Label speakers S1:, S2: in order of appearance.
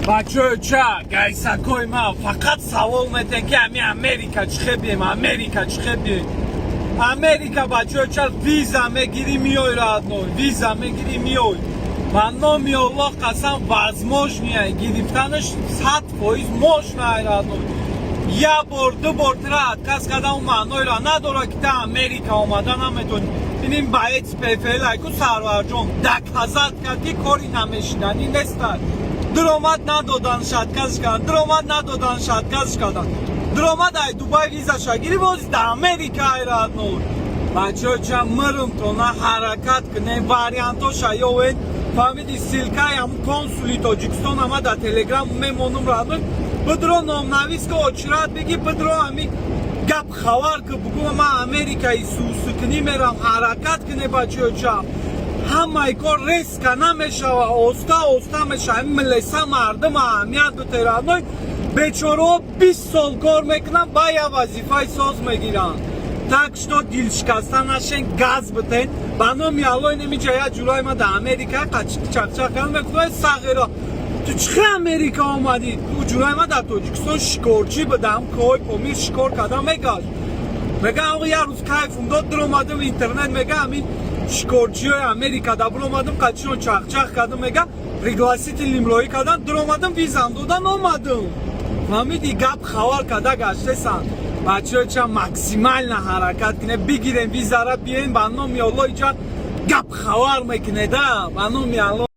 S1: Бачаҳо, ча гайсакои ма фақат савол метен, ки ами Америка чӣ хел бием, Америка чӣ хел бием. Америка, бачаҳо, ча виза мегирӣ, миёй, родной, виза мегирӣ, миёй. Ба номи Аллоҳ қасам, возможно гирифтанаш, 100% можно, родной. Як бор, ду бор тира отказ карда, он маъноеро надорад, ки та Америка омада наметонӣ. Инин боец ПФЛ айку Сарварҷон доказать кард, ки кори намешиданӣ нестад. Дуромад, надоданш, отказ кардан, дуромад, надоданш, отказ кардан, дуромад, ай Дубай визаша гирифт, бози да Америка, ай родной. Бачаҳо, ча мирм то на ҳаракат кунем, вариантоша ёвед, фаҳмиди? Ссылкаи ҳамун консули Тоҷикистон ама дар Телеграм мемонум, родной. Бидро, номнавис ка, очередь бигӣ, бидро, ами гап хабар ки бугӯ, ман Америкаи сусукунӣ мерам. Ҳаракат куне, бачаҳо, ча ҳамаи кор резко намешава, оста оста мешава. Ами милеса мардум аҳамият бите, родной. Бечораҳо 20 сол кор мекунанд, ба я вазифаи соз мегиранд. Так что дилшикаста нашен, газ битен. Ба номи Алло, инамиҷа як ҷурай ма дар Америка чақчақ кардам, мегуфтам: «Сағира, ту чӣ Америка омадӣ?» Ту ҷурай ма дар Тоҷикистон шикорчӣ будам, кӯҳои Помир шикор кардам мегашт. Мега, оғо, як рӯз кайфум дод, дуромадам интернет, мега, ҳамин шикорчиҳои Америка да буромадам, қачишон чақчақ кардам, мега, пригласительный роӣ кардан, дуромадам, визам додан, омадам. Фаҳмиди? Гап хабар карда гаштесан. Бачаҳо, ча максимально ҳаракат кунед, бигирем визара, биёем. Ба номи Алло, иҷа гап хабар мекунеда, ба номи Алло.